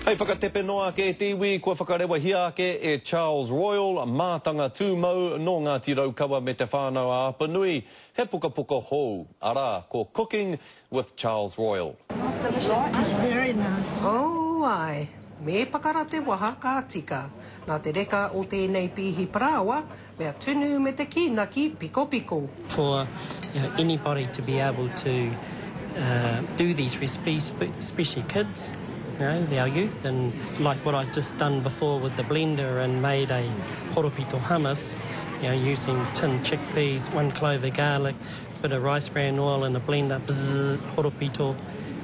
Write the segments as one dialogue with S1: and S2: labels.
S1: Hei whakatepe noa ake e te iwi, kua whakarewahia ake e Charles Royal, mātanga tūmau nō Ngāti Raukawa me Te Whānau-a-Apanui, he pukapuka hou, arā, ko Cooking with Charles Royal.
S2: Very nice. Oh, āe. Me pakara te waha ka tika. Nā te reka o tēnei pīhi parāoa, mea tunu me te kīnaki pikopiko.
S3: For anybody to be able to do these recipes, especially kids, you know, our youth, and like what I've just done before with the blender and made a horopito hummus, you know, using tin chickpeas, one clove of garlic, bit of rice bran oil in a blender, bzzz, horopito,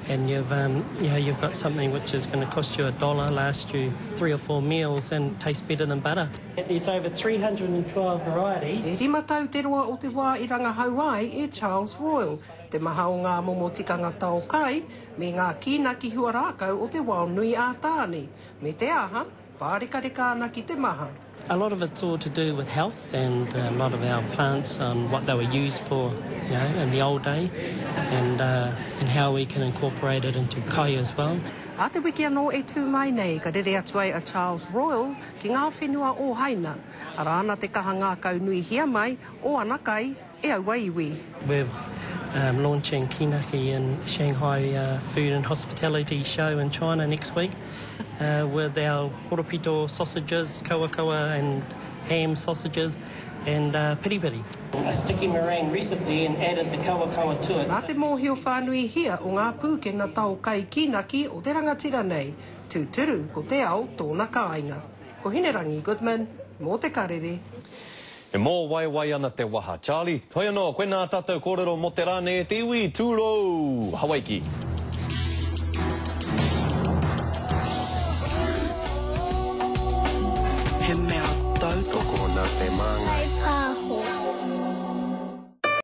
S3: and you've, um, you know, you've got something which is going to cost you a dollar, last you three or four meals, and taste better than butter. There's over 312 varieties.
S2: E rima tau te roa o te wā i rangahau ai e Charles Royal te maha o ngā momo tikanga tao kai me ngā kīnaki huarākau o te wao nui a Tāne, me te aha, pārekareka ana ki te maha.
S3: A lot of it's all to do with health and a lot of our plants and what they were used for, you know, in the old day and, uh, and how we can incorporate it into kai as well.
S2: Ā te wiki anō e tū mai nei ka rere atu ai a Charles Royal ki ngā whenua o Haina, arā ana te kaha ngākaunuihia mai o ana kai e aua iwi.
S3: We're um, launching Kinaki in Shanghai uh, Food and Hospitality Show in China next week uh, with our horopito sausages, kawakawa and ham sausages and uh, piripiri. A sticky meringue recipe and added the kawakawa to it.
S2: Nā te mōhio whānuihia o ngā pūkenga tao kai kīnaki o te rangatira nei, tūturu ko te ao tōna kāinga. Ko Hinerangi Goodman, mō Te Karere.
S1: E mōwaiwai ana te waha. Charlie, hoi anō, koinā ā tātou kōrero mō te rā nei e te iwi, tūrou! Hawaiki!
S4: He mea tautoko nā te Māngai.